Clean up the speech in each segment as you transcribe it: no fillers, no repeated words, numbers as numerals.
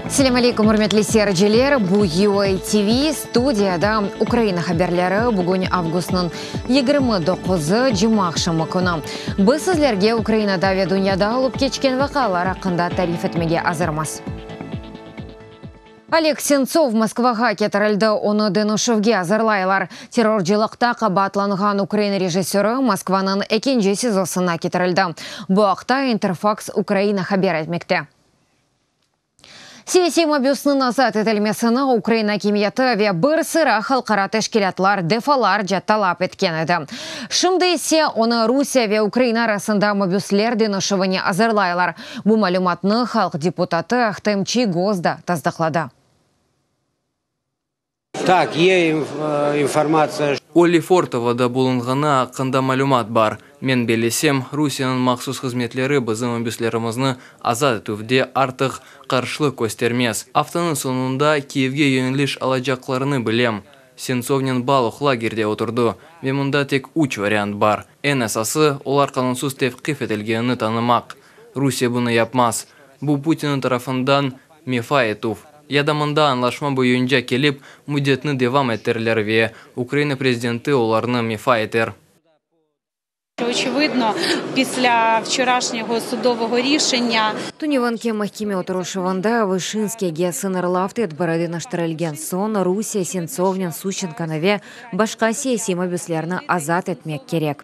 Selâm aleykum, ürmetli seyirciler! Bu UA TV, studiyada Ukraina haberleri. Bugün avgustnıñ 29-ı, cumaaqşamı künü. Biz sizlerge Ukrainada ve dünyada olıp keçken vaqialar aqqında tarif etmege azırmız. Oleg Sentsov Moskvağa ketirildi, onı deñişüvge azırlaylar. Terrorcılıqta qabaatlanğan ukrain rejissörı Moskvanıñ ekinci SİZOsına ketirildi. Bu aqta İnterfaks-Ukraina haber etmekte. Siyasiy mabüsniñ azat etilmesini Ukraina akimiyeti ve bir sıra halqara teşkilâtlar defalarca talap etken edi. Şimdi ise onı Rusiye ve Ukraina arasında mabüsler deñişüvine azırlaylar. Bu malümatnı halq deputatı Ahtem Çiygoz da tasdıqladı. Tak, ye informatsiya. O, Lefortovoda bulunğanı aqqında malümat bar. Men bellesem, Rusiyeniñ mahsus hızmetleri bizim mabüslerimizni azat etüvde artıq qarşılıq köstermez. Aftanıñ soñunda Kiyevge yöneliş alacaqlarını bilem. Sentsovnen Baluh lagerde oturdı ve mında tek üç variant bar. Eñ esası, olar qanunsız tevqif etilgenini tanımaq. Rusiye bunı yapmaz. Bu Putinniñ tarafından mefa etüv. Ya da mında añlaşma boyunca kelip, müddetni devam ettirirler ve Ukraina prezidenti olarnı mefa eter. Tünevinki mahkeme oturışuvında Vışinskiyge sıñırlav tedbiri deñiştirilgen soñ Rusiye Sentsovnen Suşçenkonı ve başqa siyasiy mabüslerni azat etmek kerek.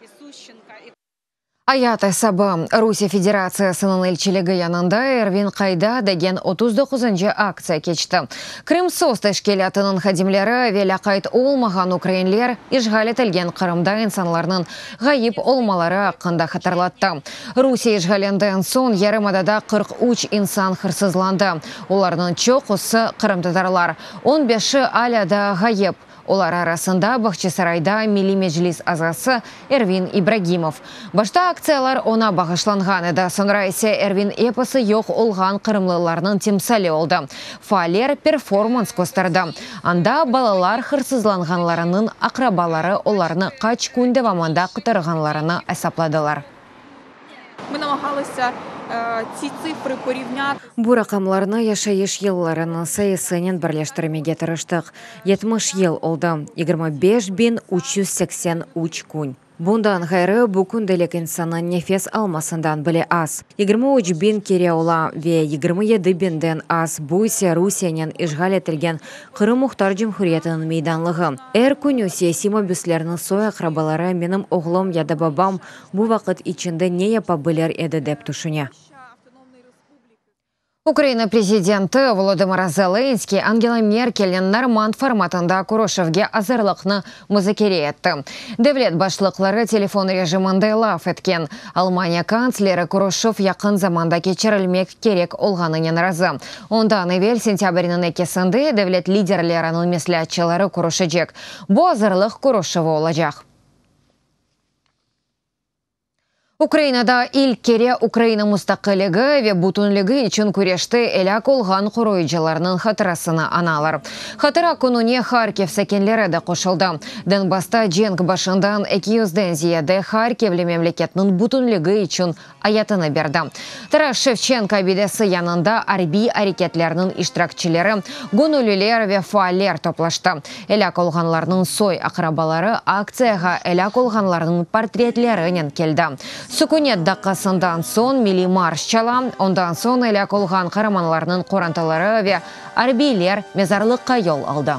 Ayat esabı, Rusiye Federatsiyasınıñ elçiligi yanında Ervin qayda degen 39-ncı aktsiya keçti. Krımsos teşkilâtınıñ hadimleri ve lâqayt olmağan ukrainler işğal etilgen Qırımda insanlarnıñ ğayıp olmaları aqqında hatırlattı. Rusiye işğalinden soñ yarımadada 43 insan hırsızlandı, olarnıñ çoqusı qırımtatarlar, on beşi alâ daa ğayıp. Olar arasında Bağçasarayda Milliy Meclis azası Ervin İbragimov. Başta aktsiyalar oña bağışlanğan edi, soñra ise Ervin episi yoq olğan qırımlılarnıñ timsali oldı. Faaller performans kösterdi, anda balalar hırsızlanğanlarınıñ aqrabaları olarnı qaç kün devamında qıdırğanlarını esapladılar. Bu raqamlarnı yaşayış yıllarınıñ sayısınen birleştirmege tırıştıq, 70 yıl oldı, 25383 kün. Bundan ğayrı, bu kündelik insannıñ nefes almasından bile az, 23 biñ kere ola ve 27 biñden az, bu ise Rusiyenen işğal etilgen Qırım Muhtar Cumhuriyetiniñ meydanlığı. Er künü siyasiy mabüslerniñ soy-aqrabaları menim oğlum ya da babam bu vaqıt içinde ne yapa bilir edi dep tüşüne. Ukraina prezidenti Volodımır Zelenskıy Angela Merkelnen normand formatında körüşüvge azırlıqnı muzakere etti. Devlet başlıqları telefon rejiminde laf etken. Almaniya kantsleri körüşüv yaqın zamanda keçirilmek kerek olğanınen razı. Ondan evel sentâbrniñ ekisinde devlet liderleriniñ mesleatçıları körüşecek. Bu azırlıq körüşüvi olacaq. Ukrainada ilk kere Ukraina mustaqilligi ve bütünligi içün küreşte elâk olğan qoruyıcılarnıñ hatırasını añalar. Hatıra kününe Harkiv sakinleri de qoşuldı. Donbassta cenk başından 200-den ziyade harkivli memleketniñ bütünligi içün ayatını berdi. Taras Şevçenko abidesi yanında arbiy areketlerniñ iştirakçileri, göñülliler ve faaller toplaştı. Elâk olğanlarnıñ soy-aqrabaları aktsiyağa elâk olğanlarnıñ portretlerinen keldi. Sükünet daqqasından soñ milliy marş çala, ondan soñ elâk olğan qaramanlarnıñ qorantaları ve arbiyler mezarlıqqa yol aldı.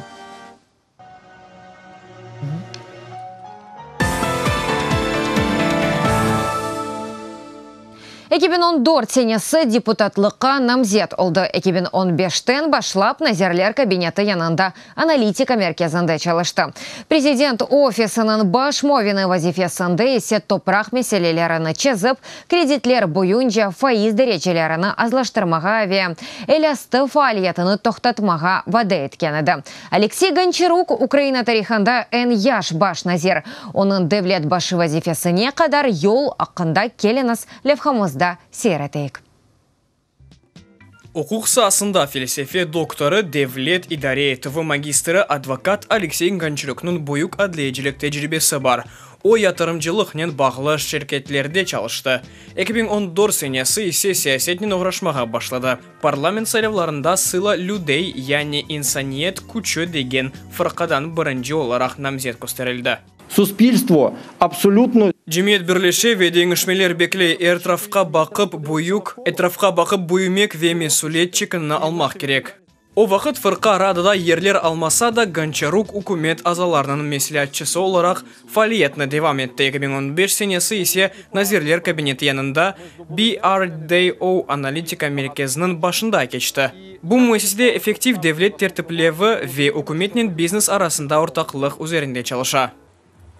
2014 senesi deputatlıqqa namzet oldı. 2015-ten başlap Nazirler Kabineti yanında analitika merkezinde çalıştı. Prezident ofisiniñ baş muavini vazifesinde ise topraq meselelerini çezip, kreditler boyunca faiz derecelerini azlaştırmağa ve elastı faaliyetini toqtatmağa vade etken edi. Oleksiy Gonçaruk, Ukraina tarihında eñ yaş baş nazir. Onıñ devlet başı vazifesine qadar yol aqqında keliñiz levhamızda seyir eteyik. Uquq saasında felsefe doktorı, devlet idare etüvi magistri, advokat Aleksey Gonçaruknıñ büyük adliyecilik tecribesi bar. O, yatırımcılıqnen bağlı şirketlerde çalıştı. 2014 senesi ise siyasetnen oğraşmağa başladı. Parlament saylavlarında Sıla lüdey, yani İnsaniyet küçü degen fırqadan birinci olaraq namzet kösterildi. Suspilstvo absolütno Cemiyet birleşe ve deñişmeler bekley. Etrafqa baqıp büyük, etrafqa baqıp büyümek ve mesüliyet çekini almaq kerek. O vaqıt fırqa Radada yerler almasa da, Gonçaruk ükümet azalarınıñ mesleatçısı olaraq faaliyetini devam etti. 2015 senesi ise Nazirler Kabineti yanında BRDO analitika merkeziniñ başında keçti. Bu müessisede effektiv devlet tertiplevi ve ükümetnen biznes arasında ortaqlıq üzerinde çalışa.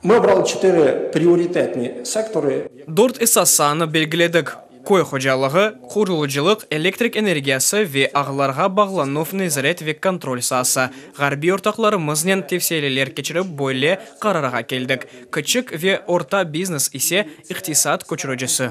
Ми обрали чотири пріоритетні сектори. Dört esas saanı belgiledik, köy hocalığı, qurucılıq, elektrik energiyası ve ağlarğa bağlanuv, nezaret ve kontrol saası. Ğarbiy ortaqlarımıznen tevsiyeler keçirip, böyle qararğa keldik. Kiçik ve orta biznes ise iqtisat köçüricisi.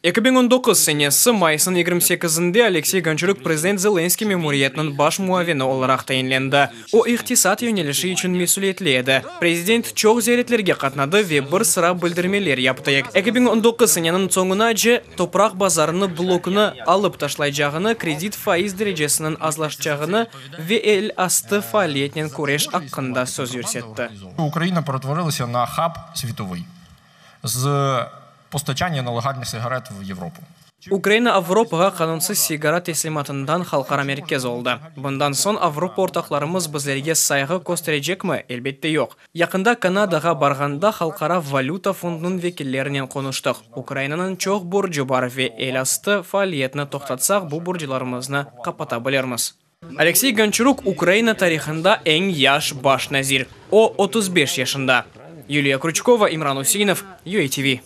2019 senesi mayısnıñ 28-inde Aleksey Gonçaruk prezident Zelenskiy memuriyetiniñ baş muavini olaraq tayinlendi. O, iqtisat yönelişi içün mesüliyetli edi. Prezident çoq ziyaretlerge qatnadı ve bir sıra bildirmeler yaptı. 2019 seneniñ soñunace topraq bazarını blokunı alıp taşlaycağını, kredit faiz derecesiniñ azlaşacağını ve el astı faaliyetnen küreş aqqında söz yürsetti. Ukraina перетворилася на хаб світовий з постачання нелегальних сигарет в Європу. Ukraina Avropağa qanunsız sigara teslimatından halqara merkez oldı. Bundan soñ Avropa ortaqlarımız bizlerge sayğı kösterecekmi? Elbette yoq. Yaqında Kanadağa barğanda Halqara valüta fondunıñ vekillerinen qonuştıq. Ukrainanıñ çoq borcu bar ve el astı faaliyetini toqtatsaq bu borcularımıznı qapata bilirmiz. Aleksey Gonçaruk Ukraina tarihında eñ yaş baş nazir. O, 35 yaşında. Yuliya Krüçkova, İmran Useinov, UATV.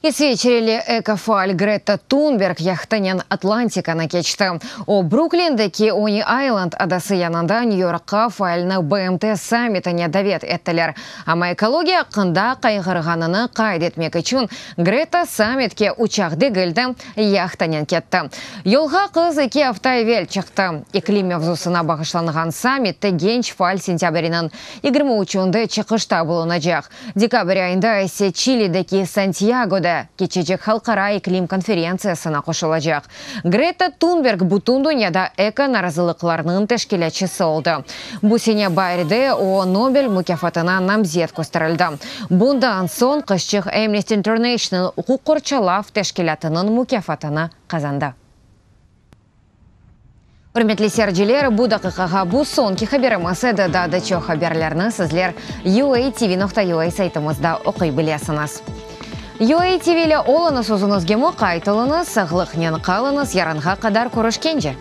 İsveçreli ekofaal Greta Thunberg yahtanen Atlantikanı keçti. O, Bruklindeki Oni Ayland adası yanında Nyu-Yorkqa faalni BMT sammitine davet ettiler. Amma ekologiya aqqında qayğırğanını qayd etmek içün Greta sammitke uçaq degil de, yahtanen ketti. Yolğa qız eki afta evel çıqtı. İklim mevzusına bağışlanğan sammitte genç faal sentâbrniñ 23-ünde çıqışta bulunacaq. Dekabr ayında ise Çilideki Santyagoda keçecek Halqara iklim konferentsiyasına qoşulacaq. Greta Thunberg bütün dünyada eko-narazılıqlarnıñ teşkilâtçısı oldı. Bu sene baarde o, Nobel mukâfatına namzet kösterildi. Bundan soñ qızçıq Amnesty International uquq qorçalav teşkilâtınıñ mukâfatını qazandı. Ürmetli seyirciler, bu daqiqağa bu soñki haberimiz edi. Daa da çoq haberlerni sizler uatv.ua saytımızda oquy bilesiñiz. UATV ile oluñız, özüñizge muqayt oluñız, sağlıqnen qalıñız, yarınğa qadar körüşkence!